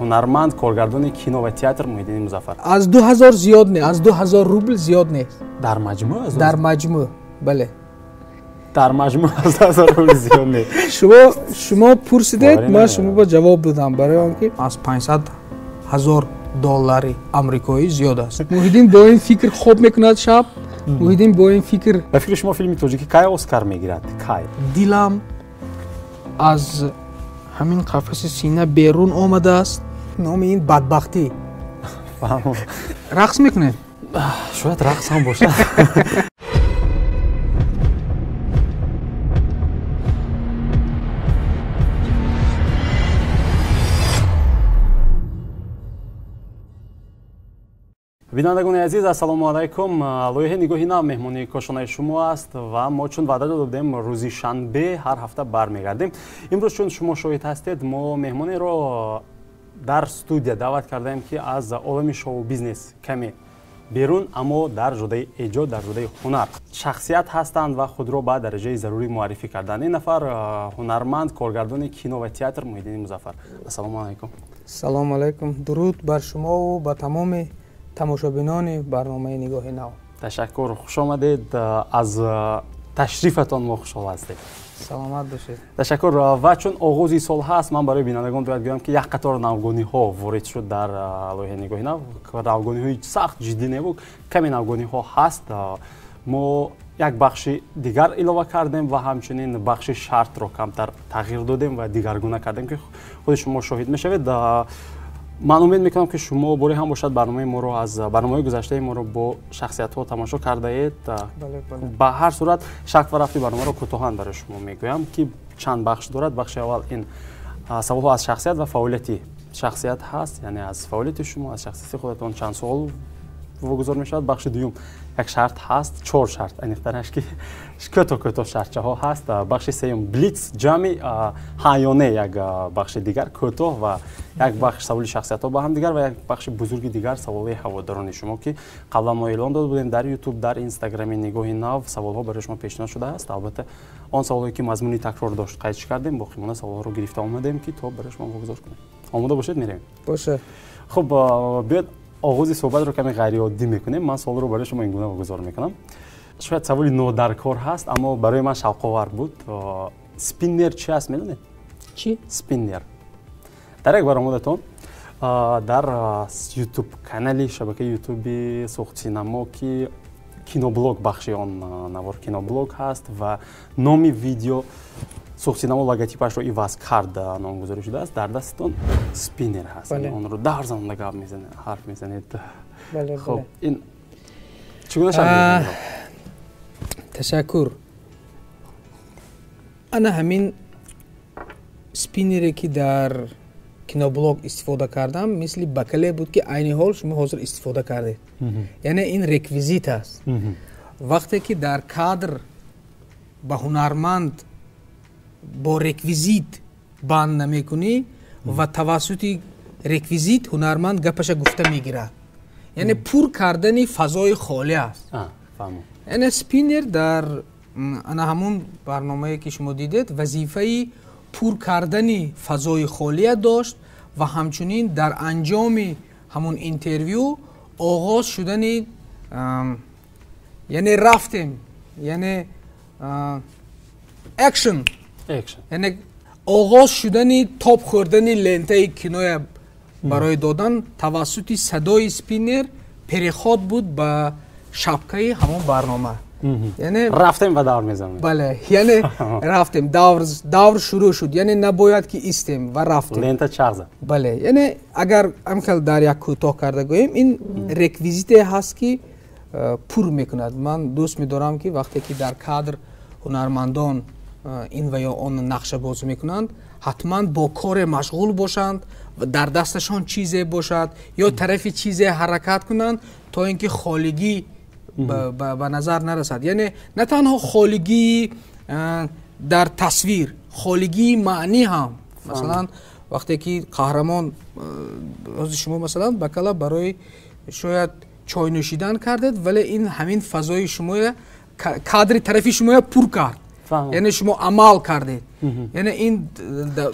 Ҳунарманд, коргардони кино ва театр Муҳиддини Музаффар. Аз 2000 зиёд не, аз 2000 рубл зиёд нест. Дар маҷмӯъ? Дар маҷмӯъ, бале. Дар маҷмӯъ аз 2000 рубл зиёд не. Шумо пурсидед, ман шумо ба ҷавоб додам, барои он ки аз 500 ҳазор доллари амрикоӣ зиёд аст. Муҳиддин бо ин фикр хоб мекунад шаб. Муҳиддин бо ин фикр. Ба фикри шумо филми тоҷикӣ кай Оскар мегирад? Кай? Дилам аз ҳамин қафаси сина берун омадааст. Номи ин бадбахтӣ. Рақс мекунем? Шояд рақс ҳам бошад. Бинандагони азиз, ассалому алайкум. Лоиҳаи Нигоҳи нав меҳмони кошонаи шумо аст ва мо чун ваъда дода будем, рӯзи шанбе ҳар ҳафта бармегардем. Имрӯз чун шумо шоҳид ҳастед, мо меҳмонеро дар студия даъват кардаем, ки аз олами шоу-бизнес каме берун, аммо дар ҷодаи эҷод, дар ҷодаи ҳунар шахсият ҳастанд ва худро ба дараҷаи зарурӣ муаррифӣ карданд. Ин нафар ҳунарманд, коргардони кино ва театр Муҳиддини Музаффар. Ассалому алайкум. Салому алайкум. Дуруд бар шумову ба тамоми тамошобинони барномаи Нигоҳи нав. Ташаккур, хуш омадед. Аз ташрифатон мо хушҳол ҳастем. Саломат бошед. Ташаккур. Ва чун оғози сол ҳаст, ман барои бинандагон бояд гӯям, ки як қатор навгониҳо ворид шуд дар лоиҳаи Нигоҳи нав. Навгониҳои сахт ҷиддӣ небуд, каме навгониҳо ҳаст. Мо як бахши дигар илова кардем ва ҳамчунин бахши шартро камтар тағйир додем ва дигаргуна кардем, ки худи шумо шоҳид мешавед. Ман умед мекунам, ки шумо боре ҳам бошад барномаи моро аз барномаҳои гузаштаи моро бо шахсиятҳо тамошо кардаед. Ба ҳар сурат шак ва рафти барномаро кӯтоҳан барои шумо мегӯям, ки чанд бахш дорад. Бахши аввал ин саволҳо аз шахсият ва фаъолияти шахсият ҳаст, яъне аз фаъолияти шумо, аз шахсияти худатон чанд суол вогузор мешавад. Бахши дуюм як шарт ҳаст, чор шарт, аниқтараш ки кӯтоҳ кӯтоҳ шартчаҳо ҳаст. Бахши сеюм блиц, ҷамъи ҳаёне, як бахши дигар кӯтоҳ ва як бахш саволи шахсиятҳо ба ҳам дигар ва як бахши бузурги дигар саволҳои ҳаводорони шумо, ки қаблан мо эълон дода будем дар Ютуб, дар Инстаграми Нигоҳи нав саволҳо барои шумо пешниҳод шудааст. Албатта он саволҳое ки мазмуни такрор дошт қайд кардем, боқимонда саволҳоро гирифта омадем, ки то барои шумо вогузор кунем. Омода бошед, меравем. Боша. Хуб, биёед оғози суҳбатро каме ғайриоддӣ мекунем. Ман суолро барои шумо ин гуна вогузор мекунам. Шояд саволи нодаркор ҳаст, аммо барои ман шавқовар буд. Спиннер чи аст, медонед? Чи? Спиннер. Дар як баромадатон дар Ютуб канали шабакаи Ютуби Суғдсинамо, ки киноблог, бахши он навор киноблог ҳаст ва номи видео Суғдсинамо логотипашро иваз кард номгузорӣ шудааст, дар дастатон спиннер ҳаст. Онро дар замона гап мезанед, ҳарф мезанед. Хуб, ин чӣ гуна шарҳ? Ташаккур. Ана ҳамин спиннере, ки дар киноблог истифода кардам, мисли бакале буд, ки айни ҳол шумо ҳозир истифода кардед. Яъне ин реквизит аст. Вақте ки дар кадр ба ҳунарманд бо реквизит банд намекунӣ ва тавассути реквизит ҳунарманд гапаша гуфта мегирад, яъне пур кардани фазои холӣ аст. Яъне спиннер дар ана ҳамун барномае, ки шумо дидед, вазифаи пур кардани фазои холия дошт ва ҳамчунин дар анҷоми ҳамун интервю оғоз шудани, яъне рафтем, яъне экшн, яъне оғоз шудани топ хӯрдани лентаи киноя барои додан тавассути садои спиннер переход буд ба шабкаи ҳамон барнома. Яъне рафтем ва давр мезанем. Бале, яъне рафтем, давр шурӯъ шуд, яъне набояд ки истем ва рафтем. Лента чарх зад. Бале, яъне агар ҳамхел дар як кӯтоҳ карда гӯем, ин реквизите ҳаст, ки пур мекунад. Ман дӯст медорам, ки вақте ки дар кадр ҳунармандон ин ва ё он нақша бозӣ мекунанд, ҳатман бо коре машғул бошанд ва дар дасташон чизе бошад ё тарафи чизе ҳаракат кунанд, то ин ки холигӣ ба назар нарасад. Яъне на танҳо холигии дар тасвир, холигии маънӣ ҳам. Масалан, вақте ки қаҳрамон, ҳозир шумо масалан бакала барои шояд чой нӯшидан кардед, вале ин ҳамин фазои шумоя, кадри тарафи шумоя пур кард. Яъне шумо амал кардед. Яъне ин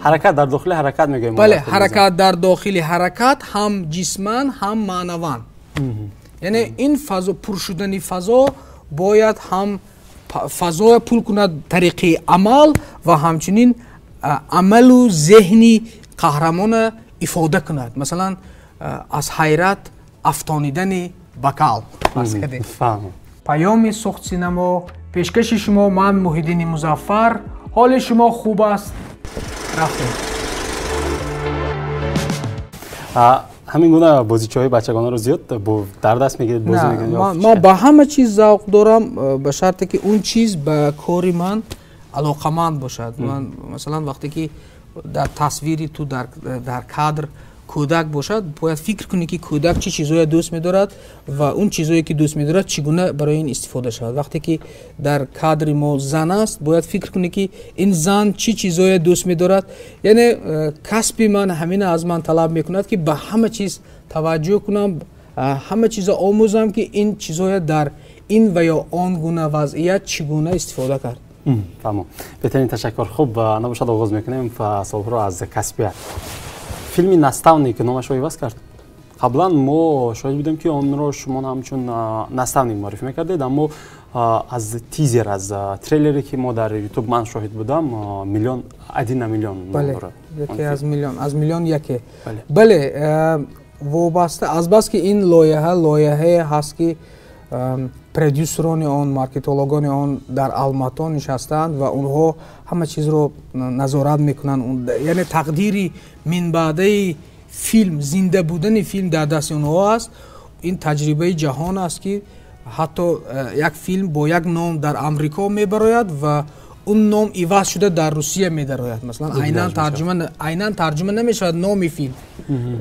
ҳаракат дар дохили ҳаракат мегӯем. Бале, ҳаракат дар дохили ҳаракат, ҳам ҷисман, ҳам маънаван. Яъне ин фазо, пур шудани фазо бояд ҳам фазоя пур кунад тариқи амал ва ҳамчунин амалу зеҳни қаҳрамона ифода кунад. Масалан, аз ҳайрат афтонидани бакал. Паёми Сухт синамо пешкаши шумо ман Муҳиддини Музаффар. Ҳоли шумо хуб аст? Рафтем. Ҳамин гуна бозичаҳои бачагонаро зиёд дар даст мегиред, бозӣ мекунед? Ман ба ҳама чиз завқ дорам, ба шарте ки он чиз ба кори ман алоқаманд бошад. Ман масалан вақте ки дар тасвири ту дар кадр кӯдак бошад, бояд фикр кунӣ ки кӯдак чӣ чизое дӯст медорад ва он чизое ки дӯст медорад чӣ гуна барои ин истифода шавад. Вақте ки дар кадри мо зан аст, бояд фикр кунӣ ки ин зан чӣ чизое дӯст медорад. Яъне касби ман ҳамина аз ман талаб мекунад ки ба ҳама чиз таваҷҷӯҳ кунам, ҳама чизо омӯзам ки ин чизое дар ин ва ё он гуна вазъият чӣ гуна истифода кард. Фаҳмам. Беҳтарин, ташаккур. Хуб, набошад оғоз мекунем саволҳоро аз касбият. Филми Наставник номашро иваз кард. Қаблан мо шоҳид будем ки онро шумо ҳамчун Наставник муаррифӣ мекардед, аммо аз тизер, аз трейлере ки мо дар ютуб ман шоҳид будам, миллион, один на миллион. Бале, яке аз миллион, аз миллион яке. Бале, вобаста аз бас ки ин лоиҳа лоиҳае ҳаст ки продюсерони он, маркетологони он дар Алмато нишастаанд ва онҳо ҳама чизро назорат мекунанд. Яъне тақдири минбаъдаи филм, зинда будани филм дар дасти онҳо аст. Ин таҷрибаи ҷаҳон аст ки ҳатто як филм бо як ном дар Амрико мебарояд ва он ном иваз шуда дар Русия медарояд. Масалан, айнан тарҷума намешавад номи филм.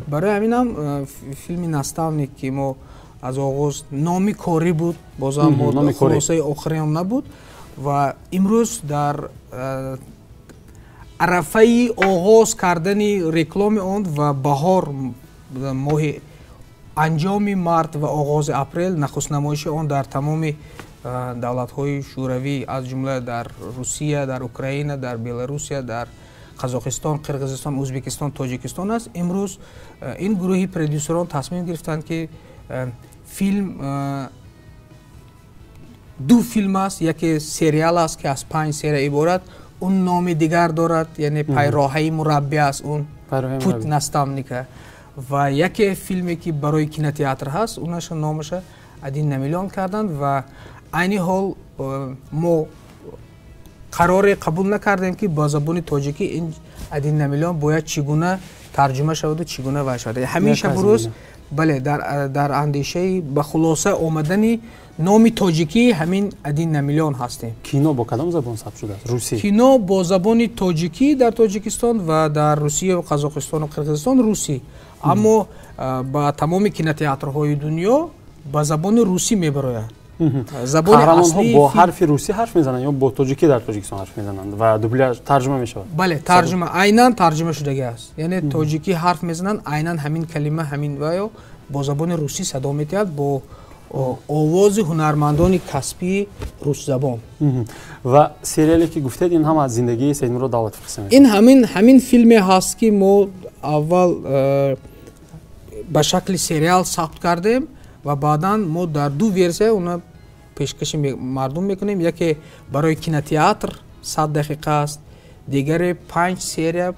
Барои ҳамин ҳам филми Наставник ки мо аз оғоз номи корӣ буд, бозам хулосаи охири он набуд ва имрӯз дар арафаи оғоз кардани реклами он ва баҳор, моҳи анҷоми март ва оғози апрел нахустнамоиши он дар тамоми давлатҳои шӯравӣ, аз ҷумла дар Русия, дар Украина, дар Беларусия, дар Қазоқистон, Қирғизистон, Ӯзбекистон, Тоҷикистон аст. Имрӯз ин гурӯҳи продюсерон тасмим гирифтанд ки филм ду филм аст, яке сериал аст ки аз 5 серия иборат, он номи дигар дорад, яъне пайроҳаи мураббӣ аст, он Путь наставника, ва яке филме ки барои кинотеатр ҳаст, онаша номаша Один на миллион карданд ва айни ҳол мо қароре қабул накардем ки ба забони тоҷикӣ ин Один на миллион бояд чӣ гуна тарҷума шаваду чӣ гуна вай шавад. Ҳамин шабу рӯз бале, дар андешаи ба хулоса омадани номи тоҷикӣ ҳамин Один на миллион ҳастем. Кино бо кадом забон сабт шудааст? Русӣ? Кино бо забони тоҷикӣ дар Тоҷикистон ва дар Русия ва Қазоқистону Қирғизистон русӣ, аммо ба тамоми кинотеатрҳои дунё ба забони русӣ мебарояд. Қаҳрамонҳо бо ҳарфи русӣ ҳарф мезананд ё бо тоҷикӣ дар Тоҷикистон ҳарф мезананд ва дубляж тарҷума мешавад? Бале, тарҷума айнан тарҷума шудагӣ аст. Яъне тоҷикӣ ҳарф мезананд, айнан ҳамин калима, ҳамин ваё бо забони русӣ садо медиҳад, бо овози ҳунармандони касбии русзабон. Ва сериале ки гуфтед, ин ҳам аз зиндагии Саидмурод Давлатов қисса мешавад? Ин ҳамин филме ҳаст ки мо аввал ба шакли сериал сабт кардем ва баъдан мо дар ду версия она пешкаши мардум мекунем. Яке барои кинотеатр 100 дақиқа аст, дигаре 5 серия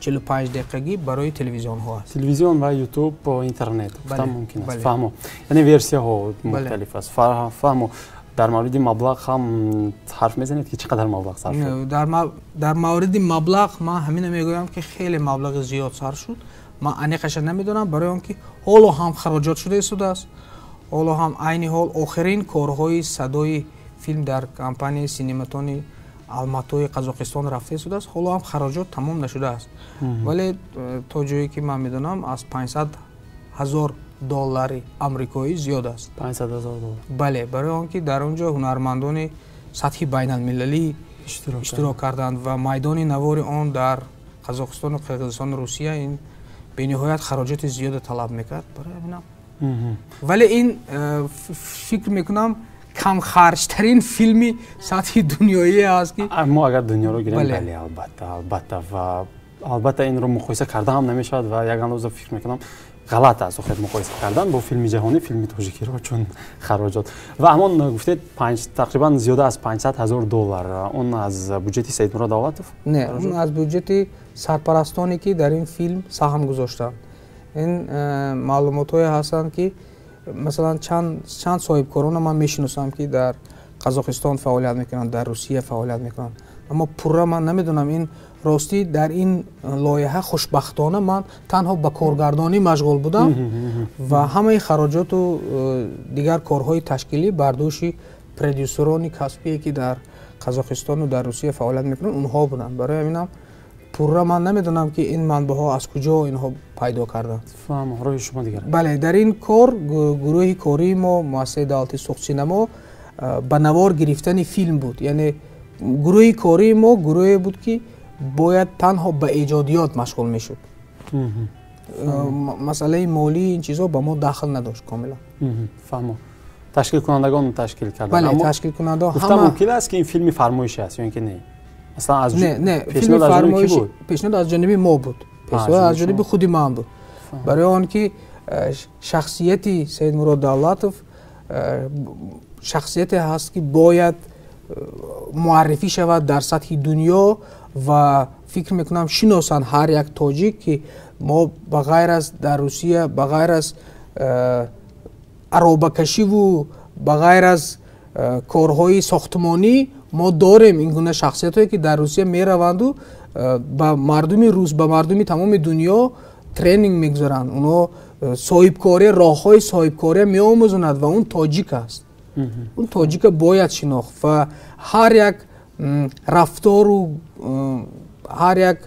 45 дақиқагӣ барои телевизионҳо аст. Телевизион ва ютуб, интернет гуфтан мумкин аст. Фаҳмо, яъне версияҳо мухталиф аст. Фаҳмо. Дар мавриди маблағ ҳам ҳарф мезанед ки чӣ қадар маблағ сарф шуд? Дар мавриди маблағ ман ҳамина мегӯям ки хеле маблағи зиёд сарф шуд. Ман аниқаша намедонам, барои он ки ҳоло ҳам хароҷот шуда истодааст, ҳоло ҳам айни ҳол охирин корҳои садои филм дар компанияи синематони Алматои Қазоқистон рафта истодааст, ҳоло ҳам хароҷот тамом нашудааст. Вале то ҷое ки ман медонам аз 500 000 доллари амрикоӣ зиёд аст. 500 000 доллар? Бале, барои он ки дар он ҷо ҳунармандони сатҳи байналмилалӣ иштирок карданд ва майдони навори он дар Қазоқистону Қирғизистону Русия ин бениҳоят хароҷоти зиёда талаб мекард. Барои ҳаминам. Вале ин фикр мекунам Камхарҷтарин филми сатҳи дунёӣ аст ки мо агар дунёро гирем, бале, албатта, албатта, ва албатта инро муқоиса карда ҳам намешавад ва як андоза фикр мекунам ғалат аст охир муқоиса кардан бо филми ҷаҳонӣ филми тоҷикиро, чун хароҷот ва ҳамон гуфтед тақрибан зиёда аз 500 000 доллар, он аз буҷети Саидмурод Давлатов? Не, он аз буҷети сарпарастоне ки дар ин филм саҳм гузоштанд. Ин маълумотҳое ҳастанд ки масалан чанд соҳибкорона ман мешиносам ки дар Қазоқистон фаъолият мекунанд, дар Русия фаъолият мекунанд, аммо пурра ман намедонам. Ин ростӣ дар ин лоиҳа хушбахтона ман танҳо ба коргардонӣ машғул будам ва ҳамаи хароҷоту дигар корҳои ташкилӣ бар дӯши продюсерони касбие ки дар Қазоқистону дар Русия фаъолият мекунанд, онҳо буданд. Барои ҳаминам пурра ман намедонам ки ин манбаъҳо аз куҷо инҳо пайдо карданд. Роҳи шумо дигар. Бале, дар ин кор гурӯҳи кории мо, муассисаи давлатии Суғдсинамо, ба навор гирифтани филм буд. Яъне гурӯҳи кории мо гурӯҳе буд ки бояд танҳо ба эҷодиёт машғул мешуд. Масъалаи молии ин чизҳо ба мо дахл надошт комилан. Фаҳмо, ташкилкунандагон ташкил карданд. Бале, ташкилкунандаҳо. Гуфта мумкин аст ки ин филми фармоишӣ аст ё ин ки не? Масалан аз не, филми фармоишӣ пешниҳод аз ҷониби мо буд, пешниҳод аз ҷониби худи ман буд, барои он ки шахсияти Саидмурод Давлатов шахсияте ҳаст ки бояд муаррифӣ шавад дар сатҳи дунё ва фикр мекунам шиносанд ҳар як тоҷик ки мо ба ғайр аз дар Русия, ба ғайр аз аробакашиву ба ғайр аз корҳои сохтмонӣ мо дорем ин гуна шахсиятҳое ки дар Русия мераванду ба мардуми рус, ба мардуми тамоми дунё тренинг мегузоранд, онҳо соҳибкорӣ, роҳҳои соҳибкория меомӯзонад ва он тоҷик аст. Он тоҷика бояд шинохт ва ҳар як рафтору ҳар як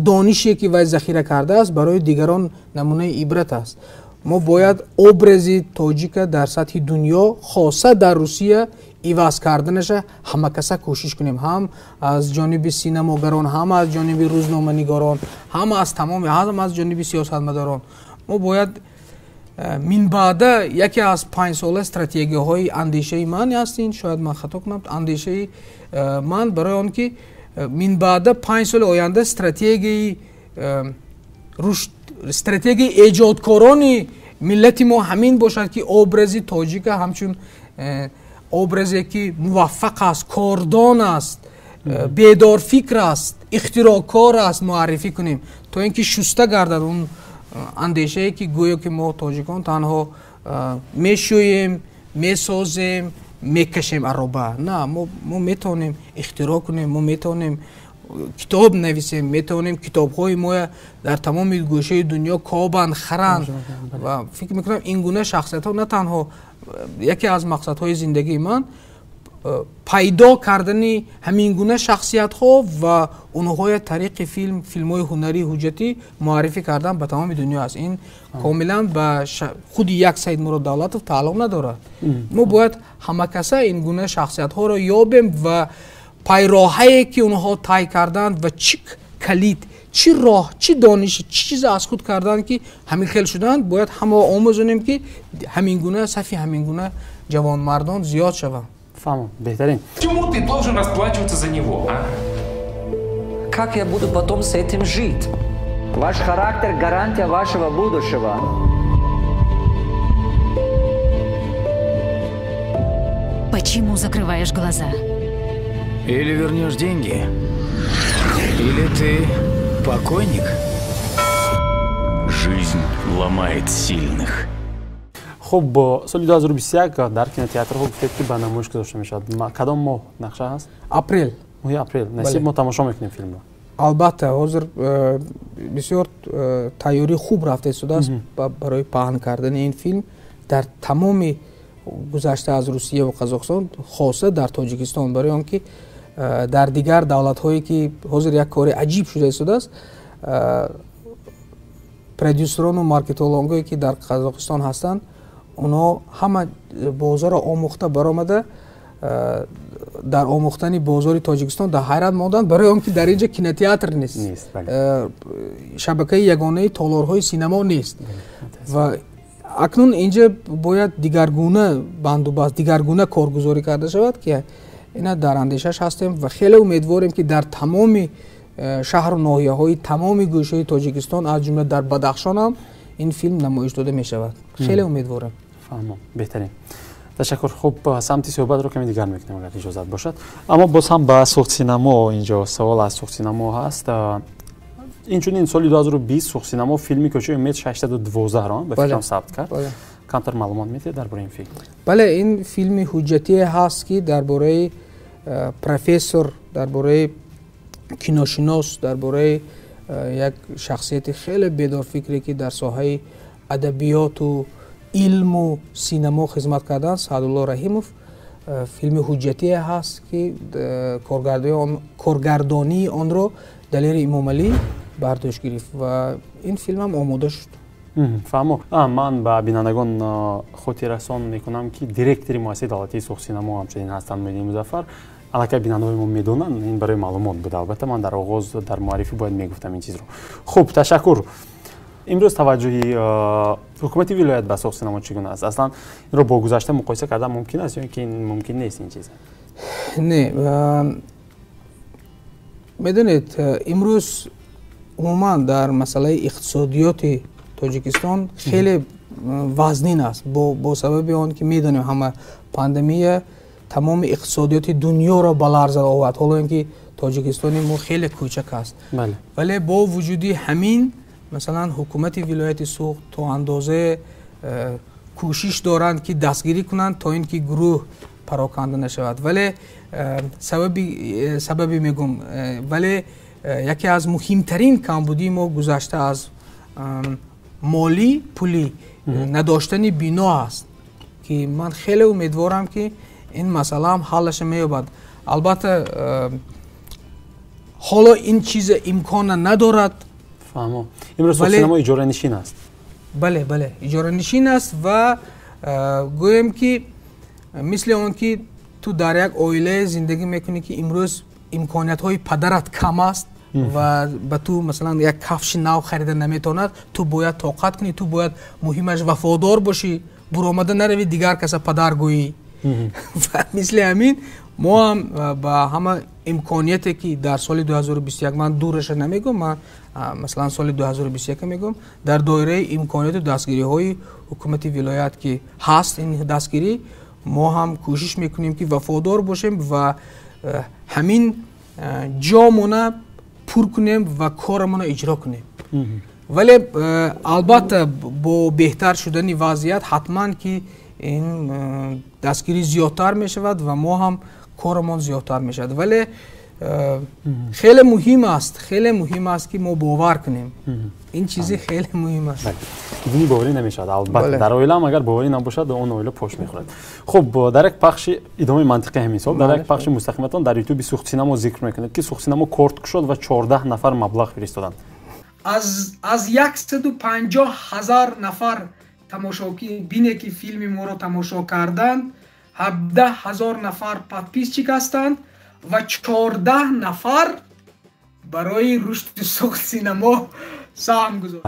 донише ки вай захира кардааст барои дигарон намунаи ибрат аст. Мо бояд образи тоҷика дар сатҳи дунё, хоса дар Русия, иваз карданаша ҳамакаса кӯшиш кунем, ҳам аз ҷониби синамогарон, ҳам аз ҷониби рӯзноманигорон, ҳам аз тамоми, ҳам аз ҷониби сиёсатмадорон. Мо бояд минбаъда яке аз 5-сола стратегияҳои андешаи ман аст ин, шояд ман хато кунам, андешаи ман барои он ки минбаъда 5 соли оянда стратегияи рушд, стратегияи эҷодкорони миллати мо ҳамин бошад ки образи тоҷика ҳамчун образе ки муваффақ аст, кордон аст, бедорфикр аст, ихтироъкор аст, муаррифӣ кунем, то ин ки шуста гардад он андешае ки гӯё ки мо тоҷикон танҳо мешӯем, месозем, мекашем ароба. На, мо метавонем ихтироъ кунем, мо метавонем китоб нависем, метавонем китобҳои моя дар тамоми гӯшаи дунё кобанд, харанд. Ва фикр мекунам ин гуна шахсиятҳо на танҳо яке аз мақсадҳои зиндагии ман пайдо кардани ҳамин гуна шахсиятҳо ва онҳоя тариқи филм, филмҳои ҳунарии ҳуҷҷатӣ муаррифӣ кардан ба тамоми дунё аст. Ин комилан ба худи як Саидмурод Давлатов тааллуқ надорад. Мо бояд ҳамакаса ин гуна шахсиятҳоро ёбем ва пайроҳае ки онҳо тай карданд ва чӣ калид, чӣ роҳ, чӣ дониш, чӣ чизе аз худ карданд ки ҳамин хел шуданд, бояд ҳама омӯзонем ки ҳамин гуна сафи ҳамин гуна ҷавонмардон зиёд шаванд. Фаҳмам, беҳтарин. Почему ты должен расплачиваться за него, а? Как я буду потом с этим жить? Ваш характер – гарантия вашего будущего. Почему закрываешь глаза? Или вернешь деньги, или ты покойник. Жизнь ломает сильных. Хуб, соли 2021 дар кинотеатрҳо гуфтед ки ба намоиш гузошта мешавад. Кадом моҳ нақша ҳаст? Апрел. Моҳи апрел. Насиб, мо тамошо мекунем филмро. Албатта, ҳозир бисёр тайёрии хуб рафта истодааст барои паҳн кардани ин филм дар тамоми гузашта аз Русия ва Қазоқистон, хоса дар Тоҷикистон, барои он ки дар дигар давлатҳое ки ҳозир як кори аҷиб шуда истодааст, продюсерону маркетологое ки дар Қазоқистон ҳастанд, онҳо ҳама бозорро омӯхта баромада дар омӯхтани бозори Тоҷикистон дар ҳайрат монданд, барои он ки дар ин ҷо кинотеатр нест, шабакаи ягонаи толорҳои синамо нест ва Акнун инҷа бояд дигаргуна бандубаст, дигаргуна коргузорӣ карда шавад, ки ина дар андешаш ҳастем ва хеле умедворем, ки дар тамоми шаҳру ноҳияҳои тамоми гӯшаи Тоҷикистон, аз ҷумла дар Бадахшон ҳам ин филм намоиш дода мешавад. Хеле умедворам. Фаҳмом, беҳтарин. Ташаккур. Хуб, самти суҳбатро каме дигар мекунем, агар иҷозат бошад. Аммо боз ҳам ба Суғдсинамо, инҷо савол аз Суғдсинамо ҳаст. Инчунин соли 2020 Суғдсинамо филми Кӯчаи Умед 612-ро ба фикрам сабт кард. Камтар маълумот медиҳед дар бораи ин филм? Бале, ин филми ҳуҷҷатие ҳаст, ки дар бораи профессор, дар бораи киношинос, дар бораи як шахсияти хеле бедорфикре, ки дар соҳаи адабиёту илму синамо хизмат кардан, Саъдулло Раҳимов, филми ҳуҷҷатие ҳаст, ки коргардонии онро Далери Имомалӣ бардошт гирифт ва ин филмам омода шуд. Фаҳмо. Ман ба бинандагон хотиррасон мекунам, ки директори муассисаи давлатии Суғдсинамо ҳамчунин ҳастанд Муҳиддин Музаффар. Аллакай бинандаҳои мо медонанд, ин барои маълумот буд. Албатта, ман дар оғоз дар муаррифӣ бояд мегуфтам ин чизро. Хуб, ташаккур. Имрӯз таваҷҷӯҳи ҳукумати вилоят ба Суғдсинамо чӣ гуна аст? Аслан инро бо гузашта муқоиса кардан мумкин аст ё ин ки мумкин нест ин чиз? Не, медонед, имрӯз умуман дар масъалаи иқтисодиёти Тоҷикистон хеле вазнин аст, бо сабаби он ки медонем ҳама, пандемия тамоми иқтисодиёти дунёро ба ларза овард, ҳоло ин ки Тоҷикистони мо хеле кӯчак аст. Вале бо вуҷуди ҳамин, масалан, ҳукумати вилояти Суғд то андозе кӯшиш доранд, ки дастгирӣ кунанд, то ин ки гурӯҳ пароканда нашавад. Вале сабаби мегум, вале яке аз муҳимтарин камбудии мо, гузашта аз молӣ, пулӣ, надоштани бино аст, ки ман хеле умедворам, ки ин масъалаам ҳаллаша меёбад. Албатта, ҳоло ин чиза имкона надорад. Фаҳмо, имрӯз синамо иҷоранишин аст? Бале, иҷоранишин аст ва гӯем, ки мисли он ки ту дар як оилае зиндагӣ мекунӣ, ки имрӯз имкониятҳои падарат кам аст ва ба ту, масалан, як кафши нав харида наметавонад, ту бояд тоқат кунӣ, ту бояд, муҳимаш, вафодор бошӣ, буромада наравӣ, дигар каса падар гӯӣ. Ва мисли ҳамин мо ҳам ба ҳама имконияте, ки дар соли 2021, ман дураша намегӯм, ман, масалан, соли 2021 мегӯм, дар доираи имконияту дастгириҳои ҳукумати вилоят, ки ҳаст ин дастгирӣ, мо ҳам кӯшиш мекунем, ки вафодор бошем ва ҳамин ҷомона пур кунем ва корамона иҷро кунем. Вале албатта, бо беҳтар шудани вазъият ҳатман ки ин дастгирӣ зиёдтар мешавад ва мо ҳам корамон зиёдтар мешавад. Вале хеле муҳим аст, хеле муҳим аст, ки мо бовар кунем, ин чизи хеле муҳим аст. Бидуни боварӣ намешавад, албатта. Дар оилаам агар боварӣ набошад, он оила пош мехӯрад. Хуб, дар як пахши идомаи мантиқи ҳамин савол, дар як пахши мустақиматон дар Ютуби Суғдсинамо зикр мекунед, ки Суғдсинамо корт кушод ва 14 нафар маблағ фиристоданд. Аз 150 000 нафар тамошобине, ки филми моро тамошо карданд, 17 000 нафар подписчик ҳастанд ва 14 нафар барои рушди Суғд синамо саҳм гузошт.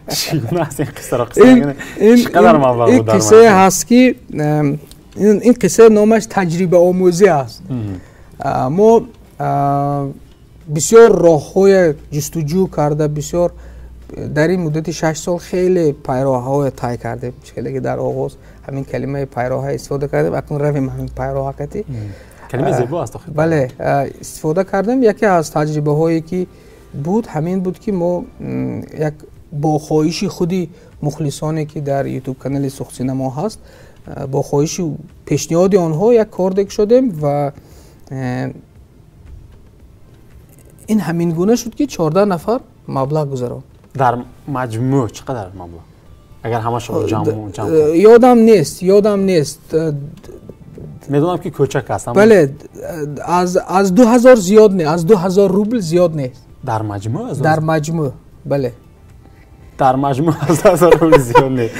Чӣ гуна аст ин қиссаро? Чӣ қадар маблағ? Ин қиссае ҳаст, ки ин қисса номаш таҷрибаомӯзӣ аст. Мо бисёр роҳҳое ҷустуҷӯ карда, бисёр дар ин муддати 6 сол хеле пайроҳаҳое тай кардем. Хеле ки дар оғоз ҳамин калимаи пайроҳа истифода кардем, акнун равем ҳамин пайроҳа кати. Калимаи зебо аст. Бале, истифода кардем. Яке аз таҷрибаҳое, ки буд, ҳамин буд, ки мо як бо хоҳиши худи мухлисоне, ки дар Ютуб канали Суғдсинамо ҳаст, бо хоҳиши пешниҳоди онҳо як корде кушодем ва ин ҳамин гуна шуд, ки 14 нафар маблағ гузаронд. Дар маҷмӯъ чӣ қадар маблағ, агар ҳамашро ҷамъ? Ёдам нест, ёдам нест. Медонам, ки кӯчак аст. Бале, аз 2000 зиёд не, аз 2000 рубл зиёд нест. Дар маҷмӯъ? Дар маҷмӯъ, бале. Дар маҷмӯъ аз 2000 рубл зиёд не.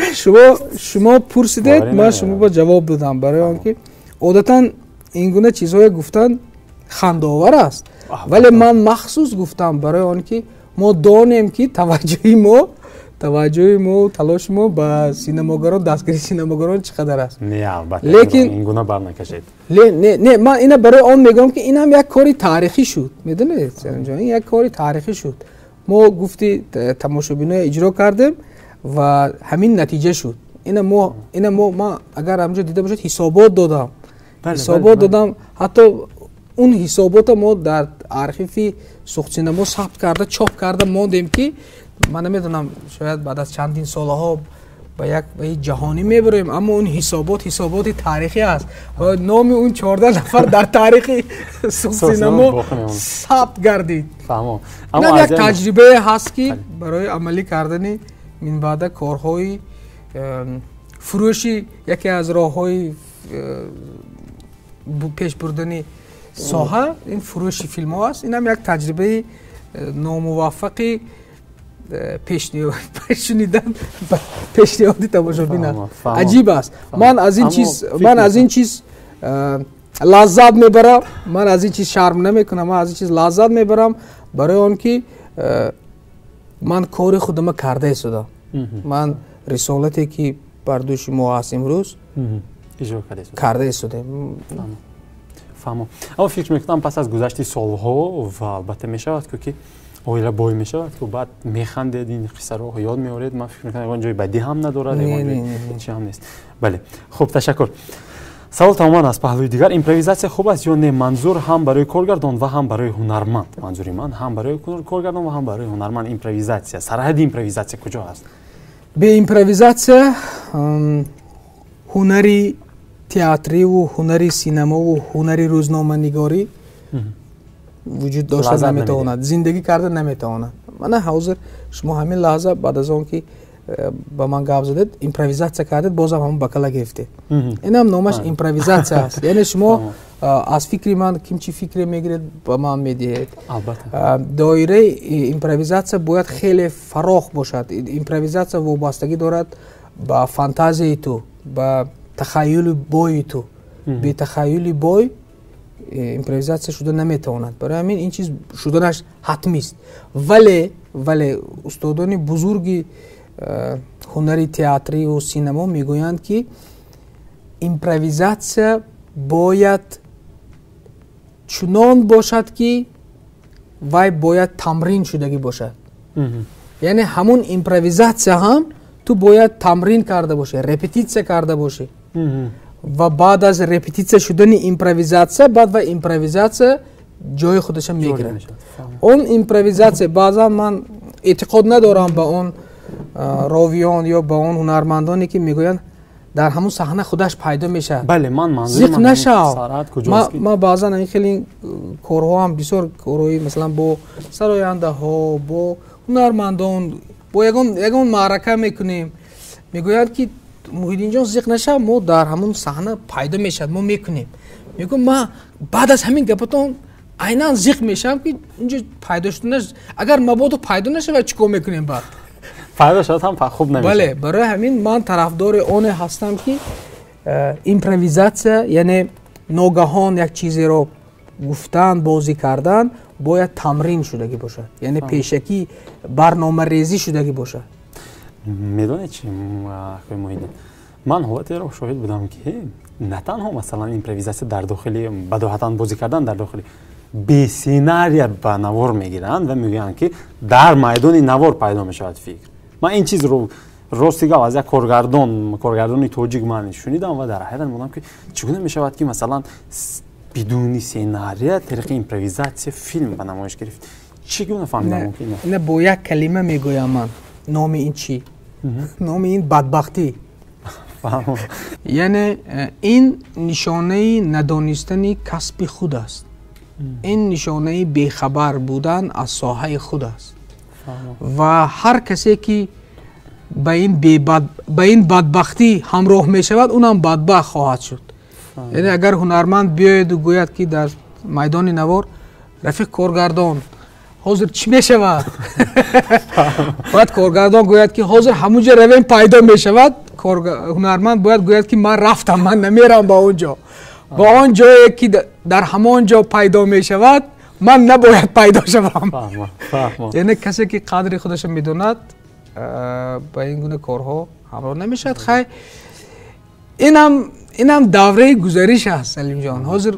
Шумо пурсидед, ман шумо ба ҷавоб додам, барои он ки одатан ин гуна чизҳое гуфтан хандаовар аст, вале ман махсус гуфтам, барои он ки мо донем, ки таваҷҷӯҳи мо Таваҷҷӯҳи мо, талоши мо ба синамогарон, дастгирии синамогарон чӣ қадар аст. Не, албатта, лекин ин гуна барнакашед. Не, ман ина барои он мегӯям, ки ин ҳам як кори таърихӣ шуд, медонед, ин як кори таърихӣ шуд. Мо гуфти тамошобиноя иҷро кардем ва ҳамин натиҷа шуд. Ина мо, ман агар ҳамҷо дида бошед, ҳисобот додам, ҳисобот додам. Ҳатто он ҳисобота мо дар архиви Суғдсинамо сабт карда, чоп карда мондем, ки ман намедонам, шояд баъд аз чандин солаҳо ба як ҷаҳонӣ мебароем, аммо он ҳисобот ҳисоботи таърихӣ аст ва номи он 14 нафар дар таърихи Суғдсинамо сабт гардид. Инам як таҷрибае ҳаст, ки барои амалӣ кардани минбаъда корҳои фурӯши, яке аз роҳҳои пеш бурдани соҳа ин фурӯши филмҳо аст. Инам як таҷрибаи номуваффақи шунидан пешниҳоди тамошобин аст. Аҷиб аст. Ман аз ин чиз лаззат мебарам, ман аз ин чиз шарм намекунам, ман аз ин чиз лаззат мебарам, барои он ки ман кори худама карда истодам. Ман рисолате, ки бар дӯши мо ҳаст имрӯз, карда истодем. Фаҳмо. Аммо фикр мекунам, пас аз гузашти солҳо ва албатта мешавад, ки оила бой мешавад, ки баъд механдед, ин қиссаро ёд меоред. Ман фикр мекунам, ягон ҷои бадӣ ҳам надорад, ягон ҷои чи ҳам нест. Бале, хуб, ташаккур. Савол тамоман аз паҳлӯи дигар: импровизатсия хуб аст ё не? Манзур ҳам барои коргардон ва ҳам барои ҳунарманд. Манзури ман ҳам барои коргардон ва ҳам барои ҳунарманд. Импровизатсия, сарҳади импровизатсия куҷо аст? Бе импровизатсия ҳунари театриву ҳунари синамову ҳунари рӯзноманигорӣ вуҷуд дошта наметавонад, зиндагӣ карда наметавонад. Мана ҳозир шумо ҳамин лаҳза, баъд аз он ки ба ман гап задед, импровизатсия кардед, бозам ҳамон бакала гирифтед. Инам номаш импровизатсия аст. Яъне шумо аз фикри ман ким чӣ фикре мегиред, ба ман медиҳед. Доираи импровизатсия бояд хеле фарох бошад. Импровизатсия вобастагӣ дорад ба фантазияи ту, ба тахаюли бои ту. Бе тахаюли бой импровизатсия шуда наметавонад. Барои ҳамин ин чиз шуданаш ҳатмист. Вале устодони бузурги ҳунари театриву синамо мегӯянд, ки импровизатсия бояд чунон бошад, ки вай бояд тамрин шудагӣ бошад. Яъне ҳамун импровизатсия ҳам ту бояд тамрин карда бошӣ, репетитсия карда бошӣ ва баъд аз репетитсия шудани импровизатсия, баъд ва импровизатсия ҷои худаша мегирад. Он импровизатсия, баъзан ман эътиқод надорам ба он ровиён ё ба он ҳунармандоне, ки мегӯянд, дар ҳамун саҳна худаш пайдо мешавад. Бале, ман зиқ нашав. Ман баъзан ин хеле корҳо ҳам, бисёр корҳои, масалан, бо сарояндаҳо, бо ҳунармандон, бо ягон маърака мекунем, мегӯянд, ки Муҳиддинҷон, зиқ нашав, мо дар ҳамун саҳна пайдо мешавад, мо мекунем. Мегӯям, ман баъд аз ҳамин гапатон айнан зиқ мешавам, ки инҷо пайдо шуданаш, агар мабодо пайдо нашавад, чӣ кор мекунем баъд? Пайдо шавад ҳам хуб намешавад. Бале, барои ҳамин ман тарафдори оне ҳастам, ки импровизатсия, яъне ногаҳон як чизеро гуфтан, бозӣ кардан, бояд тамрин шудагӣ бошад, яъне пешакӣ барномарезӣ шудагӣ бошад. Медонед чи, акои Муҳиддин, ман ҳолатеро шоҳид будам, ки на танҳо, масалан, импровизатсия дар дохили бадоҳатан бозӣ кардан дар дохили бе сценария ба навор мегиранд ва мегӯянд, ки дар майдони навор пайдо мешавад фикр. Ман ин чизро, рости гап, аз як коргардон, коргардони тоҷик ман шунидам ва дар ҳайрат мондам, ки чӣ гуна мешавад, ки масалан бидуни сценария тариқи импровизатсия филм ба намоиш гирифт. Чӣ гуна фаҳмидам мумкин? Ина бо як калима мегӯям ман номи ин чӣ. Номи ин бадбахтӣ. Яъне ин нишонаи надонистани касби худ аст, ин нишонаи бехабар будан аз соҳаи худ аст. Ва ҳар касе, ки ба ин бадбахтӣ ҳамроҳ мешавад, унам бадбахт хоҳад шуд. Яъне агар ҳунарманд биёяду гӯяд, ки дар майдони навор: «Рафиқ коргардон, ҳозир чӣ мешавад?» Бояд коргардон гӯяд, ки ҳозир ҳамун ҷо равем, пайдо мешавад. Ҳунарманд бояд гӯяд, ки ман рафтам, ман намерам ба он ҷо, ба он ҷое, ки дар ҳамон ҷо пайдо мешавад, ман набояд пайдо шавам. Яъне касе, ки қадри худашро медонад. ба ин гуна корҳо ҳамроҳ намешавад. Хай, инам давраи гузариш аст, Салимҷон. Ҳозир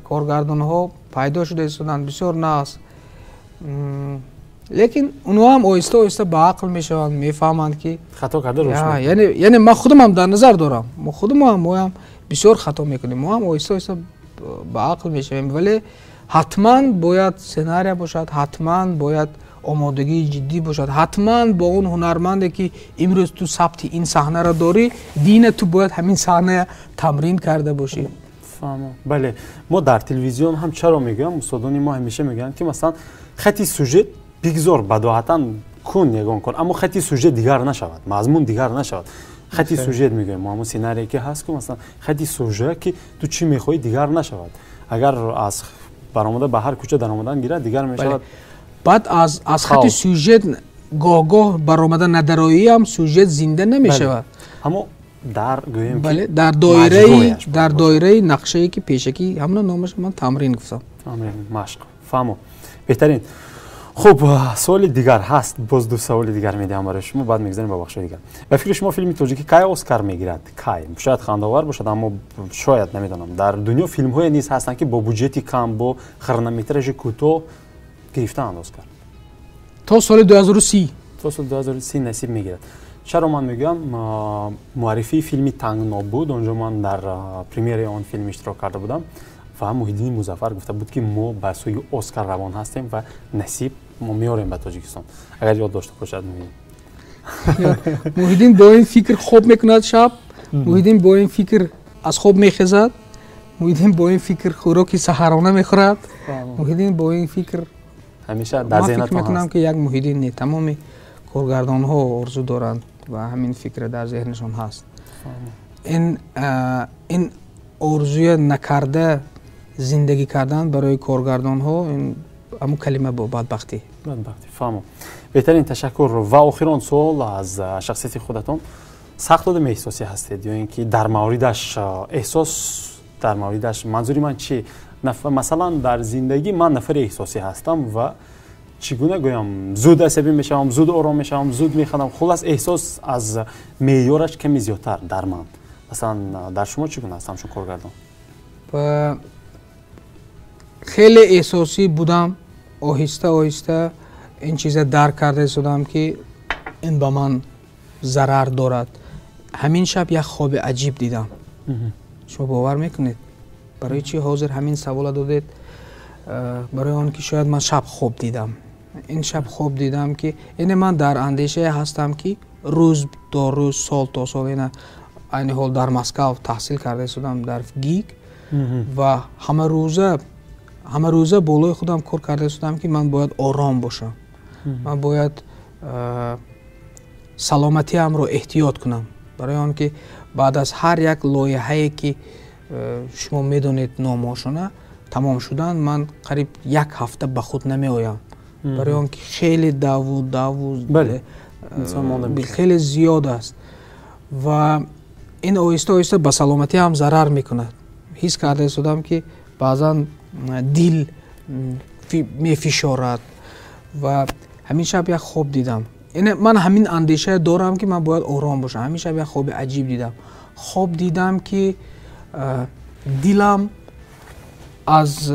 коргардонҳо пайдо шуда истоданд, бисёр нағз, лекин онҳо ҳам оҳиста оҳиста ба ақл мешаванд, мефаҳманд ки хато карда рушд. Яъне ман худамам дар назар дорам, мо худамам моам бисёр хато мекунем, мо ҳам оҳиста оҳиста ба ақл мешавем, вале ҳатман бояд сценария бошад, ҳатман бояд омодагии ҷиддӣ бошад, ҳатман бо он ҳунарманде ки имрӯз ту сабти ин саҳнаро дорӣ, дина ту бояд ҳамин саҳная тамрин карда бошӣ. Бале, мо дар телевизион ҳам чаро мегӯям, устодони мо ҳамеша мегӯянд ки масалан хати сюжет бигзор бадоҳатан кун ягон кор, аммо хати сюжет дигар нашавад, мазмун дигар нашавад. Хати сюжет мегӯем мо, ҳамон сценарие ки ҳаст ку, масалан хати сюжет ки ту чӣ мехоҳӣ дигар нашавад. Агар аз баромада ба ҳар кӯча даромадан гирад, дигар мешавад. Баъд аз хати сюжет гоҳ-гоҳ баромада надароиам сюжет зинда намешавад. Аммо дар гӯем ки дар доираи нақшае ки пешакӣ ҳамона номаш ман тамрин гуфтам. Тамрин, машқ. Фаҳмо. Беҳтарин. Хуб, суоли дигар ҳаст, боз ду саволи дигар медиҳам барои шумо, баъд мегузарем ба бахшҳои дигар. Ба фикри шумо филми тоҷикӣ кай Оскар мегирад? Кай? Шояд хандаовар бошад, аммо шояд, намедонам. Дар дунё филмҳое низ ҳастанд ки бо буҷети кам, бо хронометражи кӯтоҳ гирифтаанд Оскар. То соли 2030. То соли 2030 насиб мегирад. Чаро ман мегӯям, муаррифии филми Тангно буд, онҷо ман дар премьераи он филм иштирок карда будам ва Муҳиддини Музаффар гуфта буд ки мо ба сӯи Оскар равон ҳастем ва насиб мо меорем ба Тоҷикистон. Агар ёд дошта бошад Муҳиддин. Муҳиддин бо ин фикр хоб мекунад шаб, Муҳиддин бо ин фикр аз хоб мехезад, Муҳиддин бо ин фикр хӯроки саҳарона мехӯрад, Муҳиддин бо ин фикр ҳамеша дар зеҳнатон ҳаст. Ман фикр мекунам ки як Муҳиддин не, тамоми коргардонҳо орзу доранд ва ҳамин фикр дар зеҳнашон ҳаст. Ин орзуя накарда зиндагӣ кардан барои коргардонҳо ин ҳамун калима бо бадбахтӣ. Бадбахтӣ, фаҳмам. Беҳтарин, ташаккур. Ва охирон суол аз шахсияти худатон. Сахт одами эҳсосӣ ҳастед ё ин ки дар мавридаш эҳсос, дар мавридаш манзури ман чи? Масалан дар зиндагӣ ман нафари эҳсосӣ ҳастам ва чӣ гуна гӯям, зуд асабӣ мешавам, зуд ором мешавам, зуд механдам. Хулас эҳсос аз меъёраш каме зиёдтар дар ман. Масалан дар шумо чӣ гуна аст ҳамчун коргардон? Хеле эҳсосӣ будам, оҳиста оҳиста ин чиза дарк карда истодам ки ин ба ман зарар дорад. Ҳамин шаб як хоби аҷиб дидам. Шумо бовар мекунед? Барои чӣ ҳозир ҳамин савола додед? Барои он ки шояд ман шаб хоб дидам. Ин шаб хоб дидам ки яъне ман дар андешае ҳастам ки рӯз то рӯз, сол то сол, ина айни ҳол дар Москав таҳсил карда истодам дар ГИК ва ҳамарӯза болои худам кор карда истодам ки ман бояд ором бошам, ман бояд саломатиамро эҳтиёт кунам, барои он ки баъд аз ҳар як лоиҳае ки шумо медонед номошона тамом шудан, ман қариб як ҳафта ба худ намеоям, барои он ки хеле даву даву хеле зиёд аст ва ин оҳиста оҳиста ба саломатӣ ҳам зарар мекунад. Ҳис карда истодам ки баъзан дил мефишорад ва ҳамин шаб як хоб дидам. Ман ҳамин андешае дорам ки ман бояд ором бошам. Ҳамин шаб як хоби аҷиб дидам. Хоб дидам ки дилам аз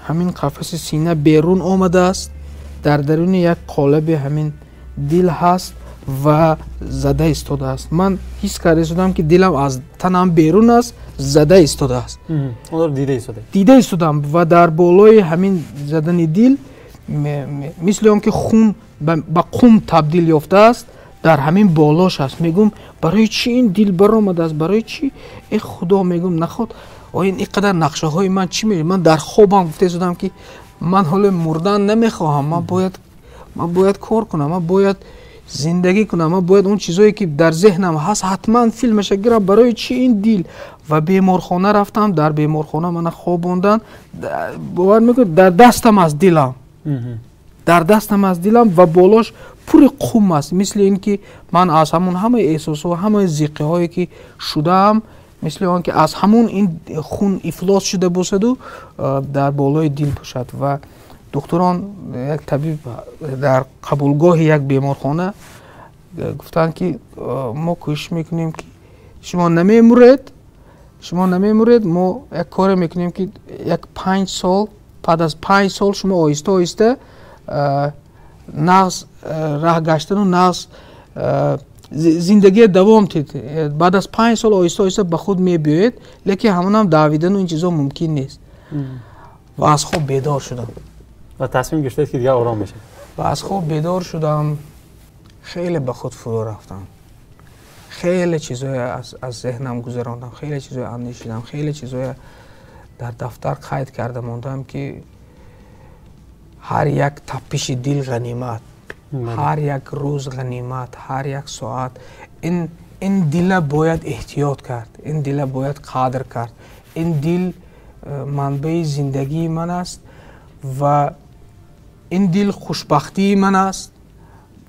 ҳамин қафаси сина берун омадааст, дар даруни як қолаби ҳамин дил ҳаст ва зада истодааст. Ман ҳис карда истодам ки дилам аз танам берун аст, зада истодааст. Дида истодам ва дар болои ҳамин задани дил мисли он ки хун ба қум табдил ёфтааст, дар ҳамин болош аст. Мегӯм барои чӣ ин дил баромадааст, барои чӣ? Э худо, мегӯм наход ин қадар нақшаҳои ман чӣ мешавад? Ман дар хобам гуфта истодам ки ман ҳоло мурдан намехоҳам, ман бояд кор кунам, ман бояд зиндагӣ кунам, ман бояд он чизое ки дар зеҳнам ҳаст ҳатман филмаша гирам. Барои чӣ ин дил? Ва беморхона рафтам, дар беморхона мана хобондан, бовар мекунед, дар дастам аст дилам, дар дастам аст дилам ва болош пури қум аст, мисли ин ки ман аз ҳамон ҳамаи эҳсосҳо, ҳамаи зиқиҳое ки шудаам, мисли он ки аз ҳамон ин хун ифлос шуда бошаду дар болои дил бошад. Ва духтурон, як табиб дар қабулгоҳи як беморхона Гуфтанд ки мо кӯшиш мекунем ки шумо намемуред, мо як коре мекунем ки як 5 сол, баъд аз 5 сол шумо оҳиста оҳиста нағз раҳ гаштану нағз зиндагие давом тид. Баъд аз 5 сол оҳиста оҳиста ба худ мебиёед, лекин ҳамонам давидану ин чизо мумкин нест. Ва аз хоб бедор шудам. Ва тасмим гирифтед ки дигар ором мешавед. Ва аз хоб бедор шудам, хеле ба худ фурӯ рафтам. Хеле чизое аз зеҳнам гузарондам, хеле чизое андешидам, хеле чизое дар дафтар қайд карда мондам ки ҳар як тапиши дил ғанимат, ҳар як рӯз ғанимат, ҳар як соат. Ин дила бояд эҳтиёт кард, ин дила бояд қадр кард. Ин дил манбаи зиндагии ман аст ва ин дил хушбахтии ман аст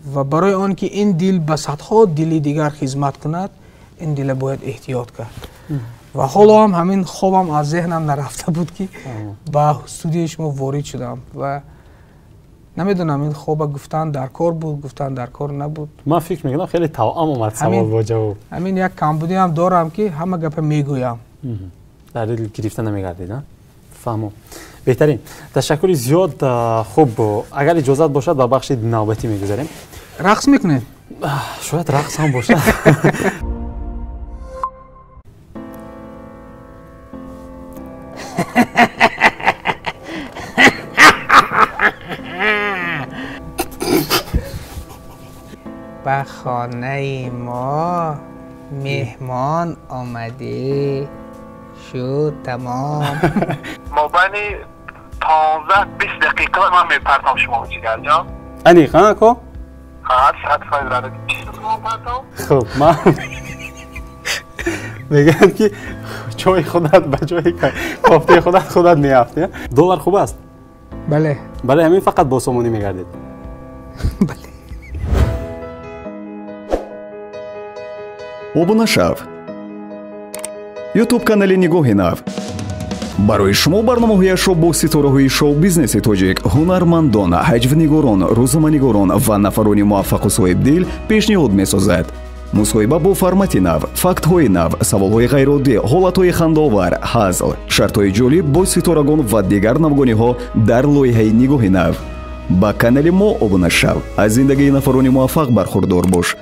ва барои он ки ин дил ба садҳо дили дигар хизмат кунад, ин дила бояд эҳтиёт кард. Ва ҳоло ҳам ҳамин хобам аз зеҳнам нарафта буд ки ба студияи шумо ворид шудам ва намедонам ин хоба гуфтан дар кор буд, гуфтан дар кор набуд. Ман фикр мекунам хеле тавъам омад савол бо ҷавоб. Ҳамин як камбудиам дорам ки ҳама гапа мегӯям. Дар дил гирифта намегардид, а? Фаҳмом. Беҳтарин. Ташаккури зиёд. Хуб, агар иҷозат бошад ба бахши навбатӣ мегузарем. Рақс мекунем? Шояд рақс ҳам бошад. Ба хонаи мо меҳмон омадӣ шуд тамом. Мобайни 15-20 дақиқа ман мепартам шумо ҷигарҷон. Аниқ, ҳа ко? Ҳа, 100% рада. Чӣ шумо партам? Хуб, ман мегӯям ки ҷои худат ба ҷои кофтаи худат худат меафтӣ. Доллар хуб аст? Бале. Бале, ҳамин фақат бо сомонӣ мегардед. Бале. Обуна шав. Ютуб канали Нигоҳи нав. Барои шумо барномаҳояшро бо ситораҳои шоу-бизнеси тоҷик, ҳунармандон, ҳаҷвнигорон, рӯзноманигорон ва нафарони муваффақу соҳибдил пешниҳод месозад. Мусоҳиба бо формати нав, фактҳои нав, саволҳои ғайриоддӣ, ҳолатҳои хандаовар, ҳазл, шартҳои ҷолиб бо ситорагон ва дигар навгониҳо дар лоиҳаи Нигоҳи нав. Ба канали мо обуна шав, аз зиндагии нафарони муваффақ бархурдор бош.